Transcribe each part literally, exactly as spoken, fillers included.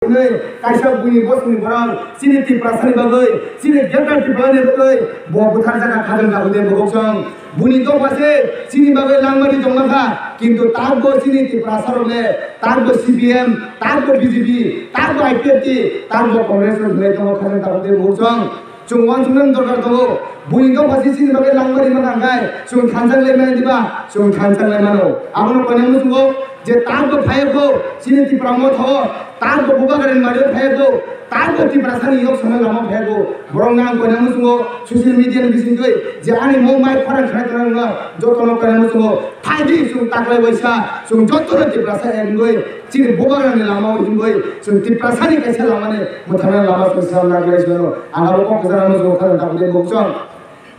Hwnwi kaisa buini bosongni borok chini Tiprasani bagwi, chini Greater Tipralandni bagwi bo butharjakha khajang tabuk de bokong song. Buini dopha se chini bagwi langmani tongma kha, kintu takbo chini Tiprasarok le, takbo C P M, takbo B J P, takbo I P F T, takbo Congress rok hwnwi tongo khajang tabuk de bokong song. Chwng uansuknani dorkar tongo. Buini dopha se chini bagwi langmani ma nangkhe chwng thansa wnglaimani diba? Chwng thansa wnglaimano. Abono koinai muchungo je takbo phaiya kho chini Tipra Motha o, takbo Bubagrani mari o phaiya kho, takbo Tiprasani yok samani lama phaiya kho. Borokno ang koinai muchungo social media ni bisingtwi je ani mung mai khorang khnai tongnai rokno jotono koinai muchungo phaidi chwng taklai waisa chwng jotono Tiprasa ek wngwi chini Bubagrani lama o himwi chwng Tiprasani kaisa lamani mwthangna lama chwng swnam naglai chwng ang abo kok kwchang muchungo khajang tabuk de bokong song.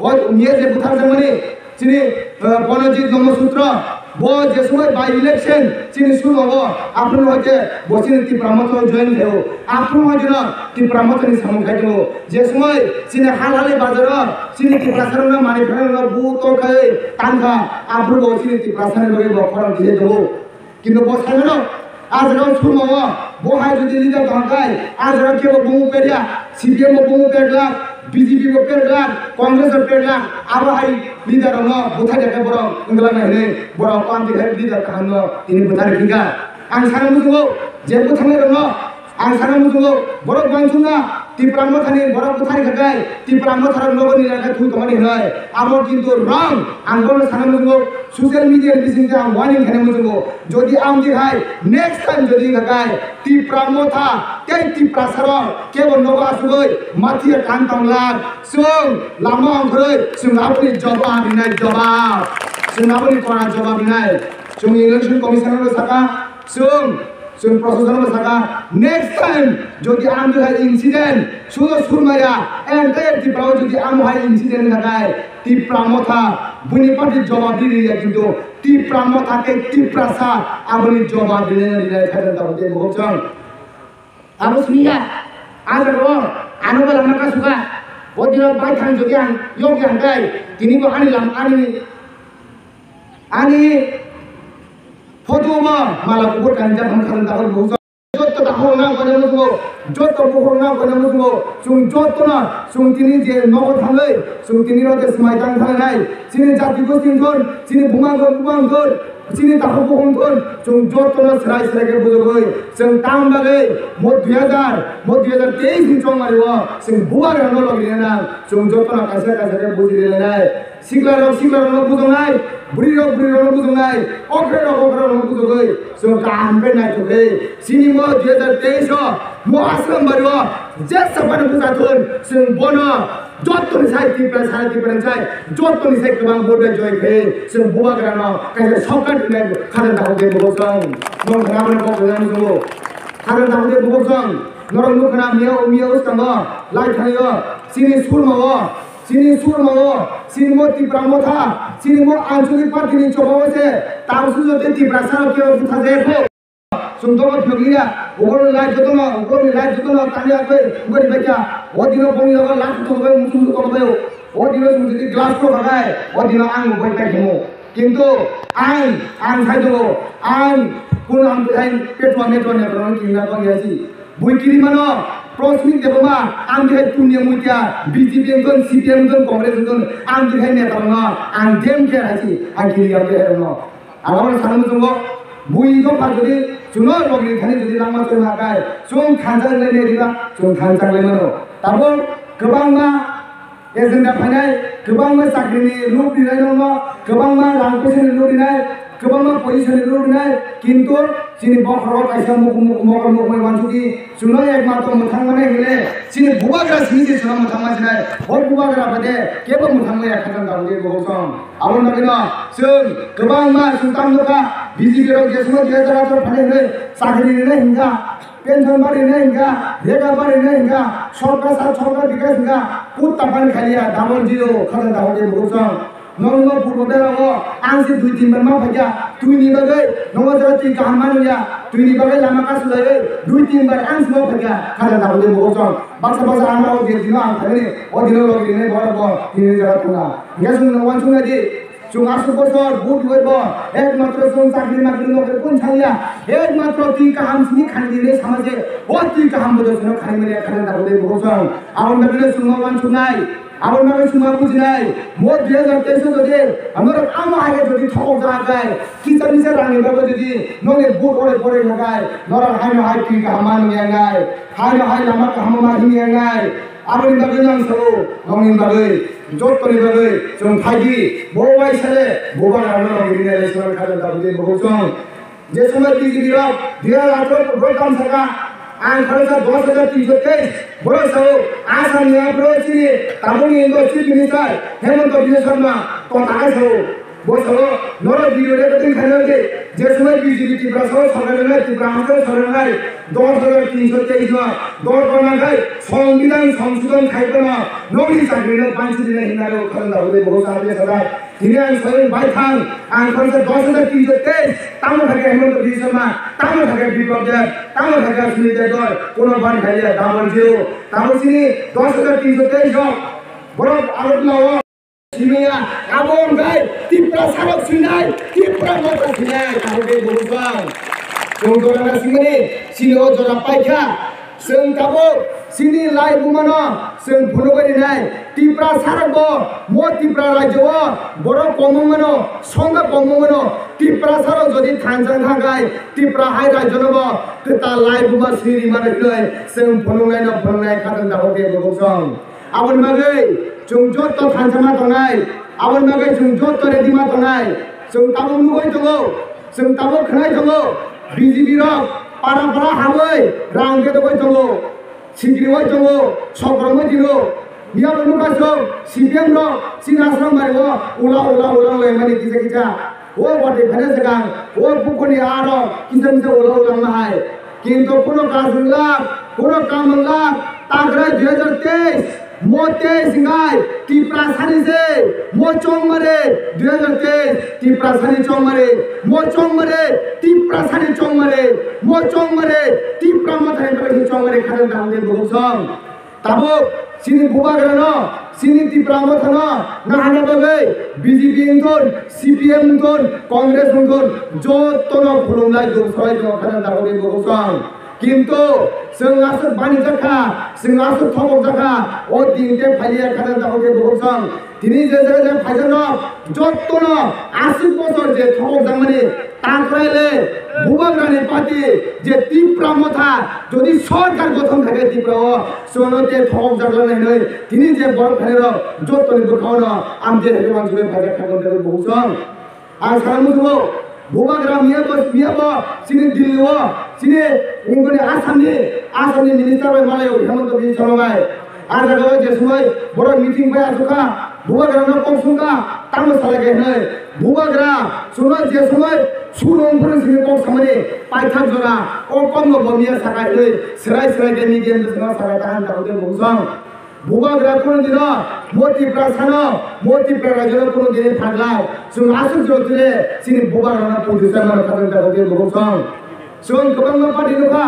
O miya je butharjakmani chini, eh, Pranojit Nongma Sutra, bo je somoi by election chini sulo o aphuru hoite bo chini Tipra Motha o join khaio, aphuru hoite no Tipra Motha ni samung khai tongo. Je somoi chini hal hali bazar o chini Tiprasa rokno manwi phai rokno bu to khai tangkha, aphuru bo chini Tiprasa ni bagwi bo khorang khe tongo. Kintu bo saimano, ah jaga o surmo o, bo hai jodi leader tong khai, ah jaga kebo bumu perya, C P M bo bumu perglak, B J P bo perglak, Congress bo perglak, abo hai leader rokno buthai da khe borok wngla nai hinwi, borok o amtwi hai leader kaham no tini buthai rikha. Ang sana muchungo, je buthangnai rokno, ang sana muchungo, borok uansukna, Tipra Mothani borok bwthai khakai, Tipra Motharok nogo ni lekha thwi tongmani hinwi. Abo kintu wrong. Ang bono sana muchungo social media ni bisingtwi ang warning khaina muchungo. Jodi ang di hai next time jodi khakai Tipra Motha tei Tiprasarok kebo nogo asugwi mathiya kan tonglar, chwng lama ongkhorwi chwng aboni jobab rinai jobab. Chwng aboni kora jobab rinai. Chwng election commissioner no saka, chwng Chwng Prasasano sakha, next time jodi ang hai incident, sudo surmaya, entire Tripura o jodi ang hai incident wngkha khai, Tipra Motha, buini party jawab di riya, kintu Tipra Motha tei Tiprasa aboni jawab di riya, riya, khajang tabuk tei bokong chwng. Abo siniya, a jaga o, ano ba lama ka suka, o dino bai thang jodi ang, yok yang kai, tini bo ani lam, ani Ani photo bo mala kubur kanjak hwn kharang dakhor bukjak. Jotto dakhor na kono musugo, jotto bukhor na kono musugo, chwng jotto na, chwng tini je nogo thangwi, chwng tini rode swmai tang thangnai, chini jati gosti wngthon, chini buma go buma wngthon, chini dakhor bukhor wngthon, chwng jotto no srai srai khe bujogwi, chwng tang bagwi, mo dui hazar, mo dui hazar teis ni chongmari o, chwng bubagrano logi rina, chwng jotto no kaisa kaisa khe buji rinai. Siklarok siklarokno bujongnai, bwrwirok bwrwirokno bujongnai, okrairok okrairokno bujogwi chwng kaham khe naithok khe chini mo dui hazar teis o mo Asrambari o jesa phano bwsa thun chwng bono jottoni sai Tipra sai Tipra sai jottoni sai kwbang vote bai joy khe chwng bubagrano kaisa shortcut rinai khajang dakhok khe bubuk chwng. Nong khna bwrwi kok khna muchungo khajang dakhok khe bubuk chwng. Norok nukha na miya miya uskango lai thani o chini surma o Chini surma o, chini mo Tipra Motha, chini mo Anchalik party ni choba o se, tang sujo tei Tiprasa rok kebo butha jaya kho. Chwng dogo phiyok liya, ugoro lai jotono, ugoro ni lai jotono tani agoi, ugori baikha. O dino boni logo lak to bai, muchung to bai. O dino chwng jodi glass ko bagai, o dino ang bai pai khemo. Kintu ang, ang sai tongo, ang kuno ang bai petwa metwa ne kono kinna ko yasi. Bui kirimano, Prosmit Debbarma, ang khe Punya Mutia, B J P wngkon, C P M wngkon, Congress wngkon, ang khe neta rokno, ang dem khe haisi, ang kiri ang khe rokno. Ang abo sana muchungo, bui dopha jodi, chuno rogni thani jodi langma chwng hakai, chwng thansa wnglaimani riba, chwng thansa wnglaimano. Tabuk kwbangma agenda phainai, kwbangma chakrini lob rinai nokno, kwbangma rang poisani lob rinai, kwbangma position ni lob rinai, kintu chini bokhorok kaisa muk-, muk-, mokol mukmai wansukdi, chwngno ekmatro mwthang mane hinle, chini bubagra simi se chwngno mwthang ma sinai, o bubagra bade kebo mwthang maya khajang dabu de bohok song. Aboni bagwino chwng kwbangma chwng tam nukha, B J P rok jeswkno dui hajar atharo phainai hinwi chakri rinai hinkha, Pension bari hinwi hinkha, rega bari hinwi hinkha, sorkar sa sorkar bikas hinkha, kutta pani khaliya, double zero, khajang dabu de bohok song. Nong no purbo bera o, ang se dui tin bar ma phaikha, twi ni bagwi, nongo jora twi kaham manu ya, twi ni bagwi lama kasu lai, dui tin bar ang se ma phaikha, khajang dabu de bohok song. Baksa baksa ang o je dino ang thamini, o dino logi rinai bo, bo, tini jora thuna. Hinkhe sung no wansung nai di. Chwng aswk bosor vote rwui bo ekmatro chwng chakri makri nokri kun saliya, ekmatro twi kaham sini khani hinwi sama je, o twi kaham bo chwngno khani manya khani dagwi bo chwng. Aboni bagwino chwngno wansuknai, aboni bagwi chwngno bujinai, mo dui hajar teis o jodi amorok amo hai khe jodi thokok jak hai, kisa misa rangni bagwi jodi nokni vote ore pore hai, norok haino hai twi kaham ma nungya nai, haino hai lama kaham ma himya nai. Aboni bagwi nang sao, nokni bagwi, jottoni bagwi, chwng phaidi, bo waisale, bo bagrano rok rini election khajan tabuk tei bo chwng. Je somoi B J P rok, dui hajar atharo borok kam saka, ang khoroksa dos hajar tinso teis, borok sao, Assam ni aphuru chini, tabukni Chief Minister, Hemanta Biswa Sarma, tong takai sao. Bo salo, norok video recording khaina de, je somoi B J P Tripura salo sarkar wngnai, Tripura hasteo sarkar wngnai, dos hajar tinso teis no, dol gorna khai, songbidhan songsodhon khai phano, nokni chakri no banchi dinai hinna rok khorang da hudai bo sa de sada. Tini ang soyong bai thang, ang khoroksa dos hajar tinso teis, tamo thake Hemanta Biswa Sarma, tamo thake Biplab Deb, tamo thake Sunil Debbarma, kono ban khaiya, double zero, tamo sini dos hajar tinso teis rok, borok Agartala o. Simiya, abo wngkha Tiprasa rok sinai, Tipra motha sinai, abo khe bubuphang. Chwng jora na simani, sini o jora paikha. Chwng tabuk, sini lai bumano, chwng phunugwi rinai. Tiprasa rok bo, mo Tipra rajyo o, borok komung mano, songkha komung mano, Tiprasa rok jodi thansa thangkhai, Tipra hai rajyo no bo, kwtal lai buma sini rimani hinwi, chwng phunuknai no phunuknai khatung tabuk khe bubuphang. Aboni bagwi chwng jotto thansa ma tongnai, aboni bagwi chwng jotto ready ma tongnai. Chwng tabuk nugwi tongo, chwng tabuk khwnai tongo, B J P rok para para habwi rang khe tongwi tongo, sikriwi tongo, sokromwi tongo. Miyabo nukha chwng C P M rok chini Asrang bari o ula ula ula laimani kisa kisa. O watwi phaina swkang, o bukurni aro kisa kisa ulo ulo wngma hai. Kintu kuno kaam wngla, kuno kaam wngla, Tigray dui hajar teis, mo teis wngkha Tiprasani se, mo chongmare, dui hajar teis, Tiprasani chongmare, mo chongmare, Tiprasani chongmare, mo chongmare, Tipra mothani bagwi chongmare khatung tangde bukuchong. Tabuk chini bubagrano, chini Tipra mothano nahana bagwi B J P wngthun, C P M wngthun, Congress wngthun, jottono khulumlai duksolai tongo khana dagwi bukuchwng. Kintu chwng aswk banijakha, chwng aswk thobokjakha, o din tei phaiya khana dagwi bukuchwng. Tini je je je phaijakno jottono aswk bosor je thobokjakmani, Takraile bubagrani party je Tipra motha jodi sorkar gothon khaikhe Tripura o, chwngno tei thobokjaklanai hinwi tini je borok phairok jottoni bwkhao no amtwi hai khe uansugwi phaijak kha Gandhi bukuchwng. Ang sana muchungo, bubagra miya bo, miya bo chini Delhi o, chini wngkoni Assam ni, Assam ni minister bai malai o Hemanta Biswa Sarma bai. A jaga o je somoi borok meeting bai achukha, bubagra no kok songkha, tamo salai khe hinwi. Bubagra, chwngno je somoi suno wngphuru simi kok samani paithak jora, o kokno bo miya saka hinwi, serai serai khe media ni bwskango saka ta han ta hwnkhe bukuchwng. Bubagra kunu dino, mo Tiprasano, mo Tipra rajyono kunu dini phaglak. Chwng aswk jotire chini bubagrano pudisa mano khatang ta hwnkhe bukuchwng. Chwng kwbangma party nukha,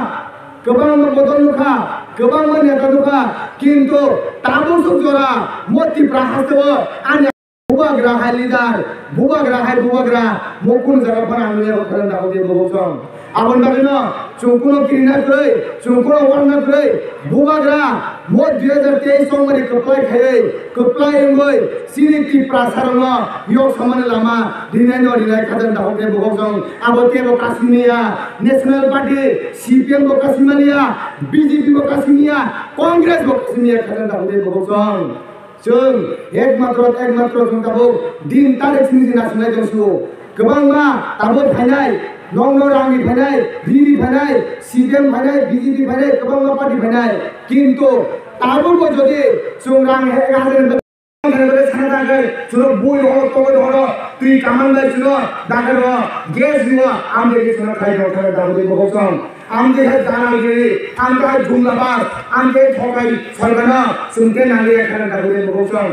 kwbangma bodol nukha, kwbangma neta nukha, kintu tabuk swk jora mo Tipra hasteo ani bubagra hai leader, bubagra hai bubagra, mo kunu jaga phano ang nukya kho khorang dago khe bubuchwng. Aboni bagwino chwng kuno kirina kwrwi, chwng kuno warna kwrwi, bubagra mo dui hajar teis chongmani kwplai khaiwi, kwplai wngwi chini Tiprasarokno yok samani lama rinai no rinai khajan dago khe bubuchwng. Abo teibo kasimiya, National Party, C P M bo kasimiya, B J P bo kasimiya, Congress bo kasimiya khajan dago khe bubuchwng. Chwng ekmatro, ekmatro chwng tabuk din tarik simi se nasinai tong sio. Kwbangma tabuk phainai, nokno rangni phainai, rini phainai, C P M phainai, B J P phainai, kwbangma party phainai. Kintu tabukbo jodi chwng rang he-, hajar sana tangkhe, chwngno bui rohoro, tongwi rohoro, twi kamang bai chwngno, dakar rohoro, gas rwo, amtwi chwngno khai rok thangwi tabuk twi bokhok song. Ang khe hai dalal giri, ang khe hai jumlabas, ang khe thokai sorkarno, chwng khe nangya khana dagwi bukhuk song.